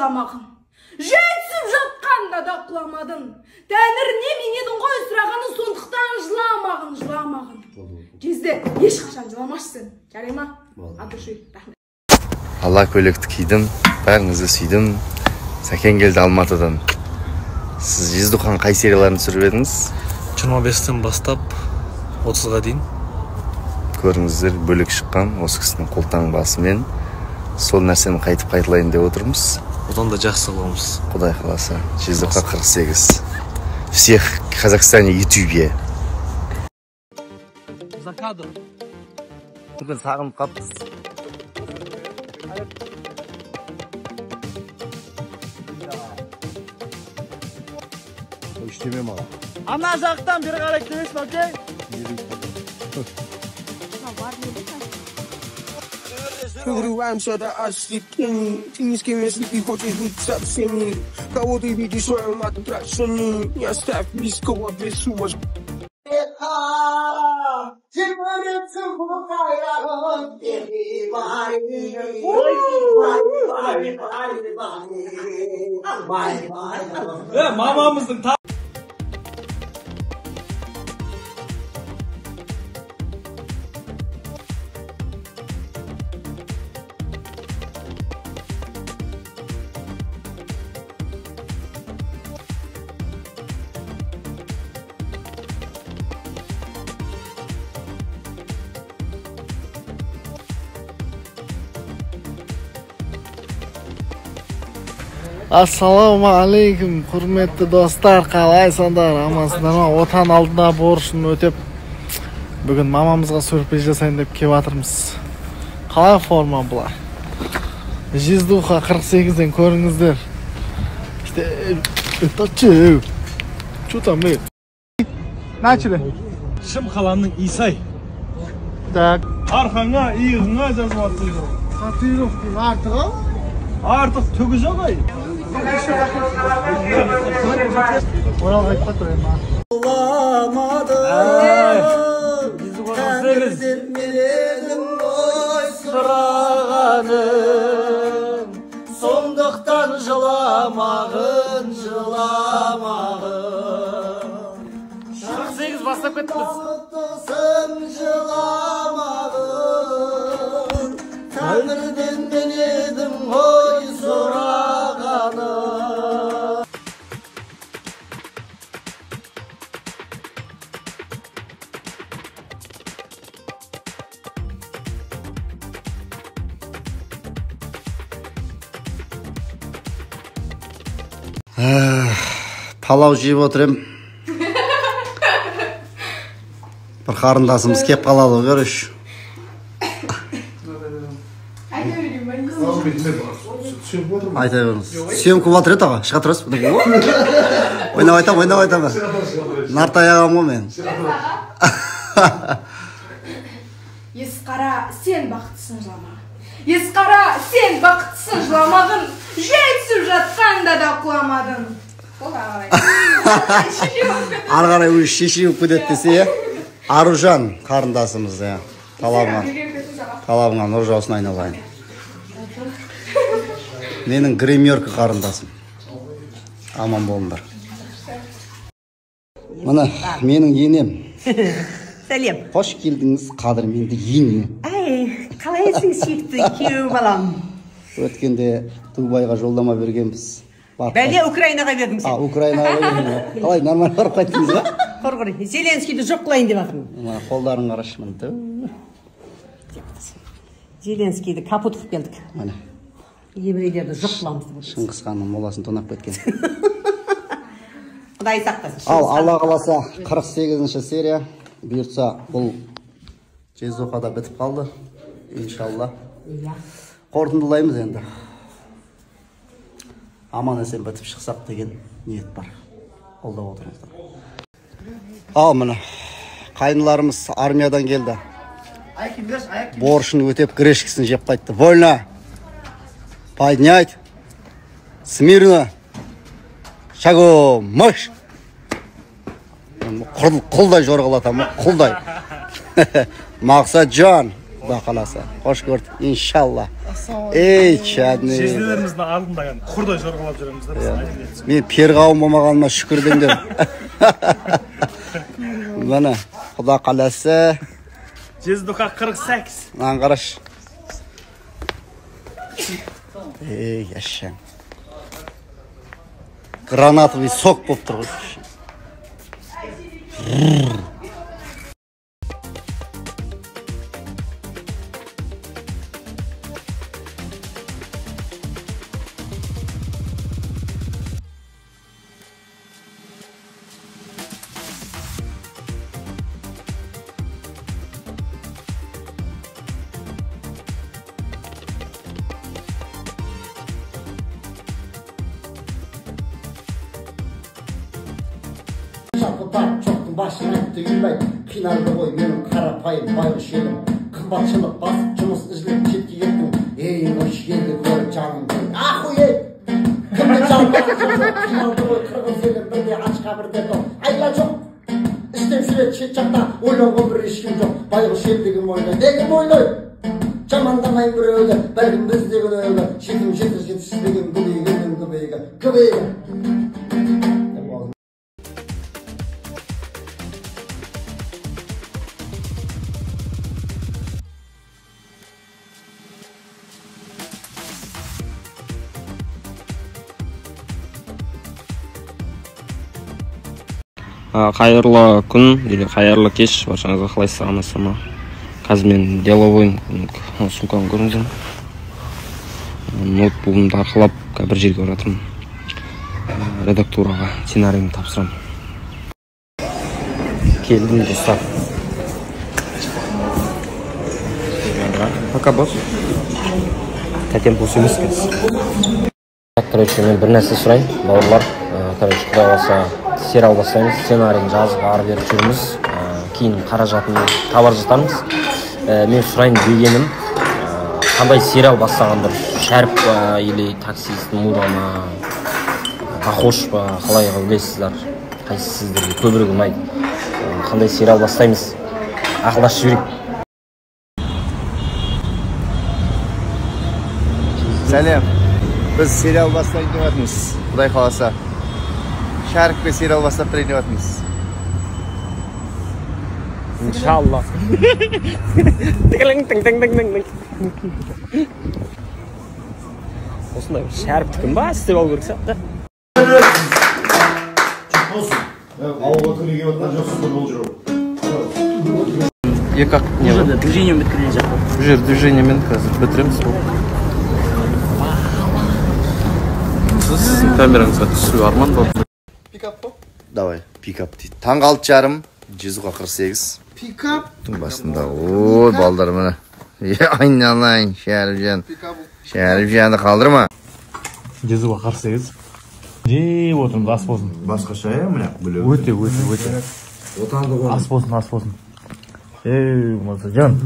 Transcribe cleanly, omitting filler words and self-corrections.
жыламағын. Жай түсіп жатқанда да құламадың. Тәңіріне мен едің ғой сұрағаны, сондықтан жыламағын, жыламағын. Жезде, ешқашан жыламашы сен. Жарай ма? От души, рахмет. Ала көйлекті кидім, бәріңізді сүйдім. Сәкен келді Алматыдан. Сіз Жездухан қай серияларын түсіріп едіңіз? 25-тен бастап 30-ға дейін. Көріңіздер, бөлек шыққан осы кісінің қолтаңбасымен сол нәрсені қайтып қайталайын деп отырмыз. Одан да жақсы қыламыз. Құдай қаласа. Жездуха 48. Всех в Казахстане, Ютубе. За кадр. Бүгін сағынып қаппыз. Ештеме маған. Ана жақтан бері қарай келесің, окей? Вырываемся до ослепления. Ты ни с кем, если ты хочешь быть со всеми. Кого ты видишь в своем отражении? Не оставь близкого без уважения. Мамамыздың Ассалаумағалейкум, құрметті достар, қалайсыңдар, амансыңдар ма? Отан алдында борышын өтеп, бүгін мамамызға сюрприз жасайын деп келіп жатырмыз. Қалай форма бұлар? Жездуха 48-ден көріңіздер. Это че? Че там, эй? Начали. Шым қаланың Исай. Так. Арқаңа, иығыңа жазып атты. Татуировканың артығы? Артық түгі жоқ ай. Оралға айтпа тұр ема. Тәңірден мен ғой сұрағаным, сондықтан жыламағын, жыламағын. 48 бастап кеттіңіз. Жыламағын, тәңірден мен едім ғой сұрағаным. Палау жеп отыр ем. Бір қарындасымыз кеп қалады, короче. Айта беріңіз. Съемка болып жатыр еді аға, шыға тұрасыз. Ойнап айтам, ойнап айтам. Нартай ағам ғой мен. Есқара, сен бақыттысың, жыламағын. Есқара, сен бақыттысың, жыламағын. Жай түсіп жатқанда да құламадың. Ары қарай өзі шеше болып кетеді десе, иә? Аружан қарындасымыз, иә. Талабыңа нұр жаусын айналайын. Менің гримерка қарындасым. Аман болыңдар. Мына менің енем. Сәлем. Қош келдіңіз, қадірменді ене. Ай, қалайсың, сүйікті күйеу балам? Өткенде Дубайға жолдама бергенбіз. Бәле, Украинаға бердім сен. Украинаға бердім. Қалай, нормально барып қайттыңыз ба? Құр-құр, Зеленскийді жоқ қылайын деп жатырмын. Мына қолдарын қарашы, міне. Зеленскийді капут қылып келдік. Міне. Еврейлерді жоқ қыламыз деп. Шыңғыс ханның моласын тонап кеткен. Құдай сақтасын. Ал, Алла қаласа, 48-ші серия. Бұйыртса, бұл Жездухада бітіп қалды. Иншалла. Қорытындылаймыз енді. Аман есен бітіп шықсақ деген ниет бар. Қолдап отырыңыздар. Ал міне, қайныларымыз армиядан келді. Борышын өтеп, грешкісін жеп қайтты. Вольно! Поднять! Смирно! Шагом! Марш! Құлдай жорғалатамын, құлдай. Мақсатжан, Құда қаласа. Қош көрдік, иншалла. Ей, чадны. Жезделеріміздің алдында құрдай жорғалап жүреміз да біз. Мен перғауын болмағаныма шүкір деңдер. Міне, Құда қаласа. Жездуха 48. Мынаны қарашы. Ей, әшшең. Гранатовый сок болып тұр ғой. Жоқтың басын айтты үймай, қинарды ғой менің қарапайым байғұс елім. Қымбатшылық басып жұмыс іздеп шетке кеттің. Ей, қош елді көріп жаным охуеть! Кімді жалбарып жоқ, қиналды ғой қырғыз елім, бірде ашқа бірде тоқ. Айла жоқ, істеп жүреді шет жақта, ойлауға бір ешкім жоқ. Байғұс елді кім ойлайды, не кім ойлайды? Жамандамайын біреуді, бәлкім біз де күнәлі. Жетім жеті жетіспеген көбейгеннің көбейгі, көбейгі. Қайырлы күн или қайырлы кеш, баршаңызға қалайсыздар, амансыздар ма? Қазір мен деловойым, сумканы көрдіңіздер ме? Ноутбугымды арқалап бір жерге бара жатырмын. Редактураға сценарийімді тапсырамын. Келдім, достар. Пока, босс. Тәтем бос емес қазір. Короче, мен бір нәрсе сұрайын, бауырлар. Короче, құдай қаласа сериал бастаймыз, сценарийін жазып ары бері жүрміз, кейін қаражатын табар жатармыз. Мен сұрайын дегенім, қандай сериал бастаған дұрыс? Шәріп па, или таксист Мура ма, Похож па, қалай ойлайсыздар? Қайсысы сіздерге көбірек ұнайды? Қандай сериал бастаймыз? Ақылдасып жіберейік. Сәлем. Біз сериал бастайын деп жатырмыз, Құдай қаласа. Шәріпке сериал бастап берейін деп жатырмыз. Иншалла. Тің тің тің тің тің. Осындай бір Шәріптікін ба істеп алу керек сияқты. Ауылға күніге отқан жоқсыз бұл жүру. Екі ақ не бар? Движениемен біткірген жақ. Бұл жер движениемен қазір бітіреміз бұл. Сіздің камераңызға түсу арман ба? Пикап па? Давай, пикап дейді. Таңғы 6:30, 148. Пикап. Түн басында. Ой, балдар міне. Айналайын, Шәріпжан. Шәріпжанды қалдырма. 148. Жеп отырмыз, ас болсын. Басқаша, иә, міне, бөлек. Өте, өте, өте. Отандық Ас болсын, ас болсын. Ей, Мырзажан.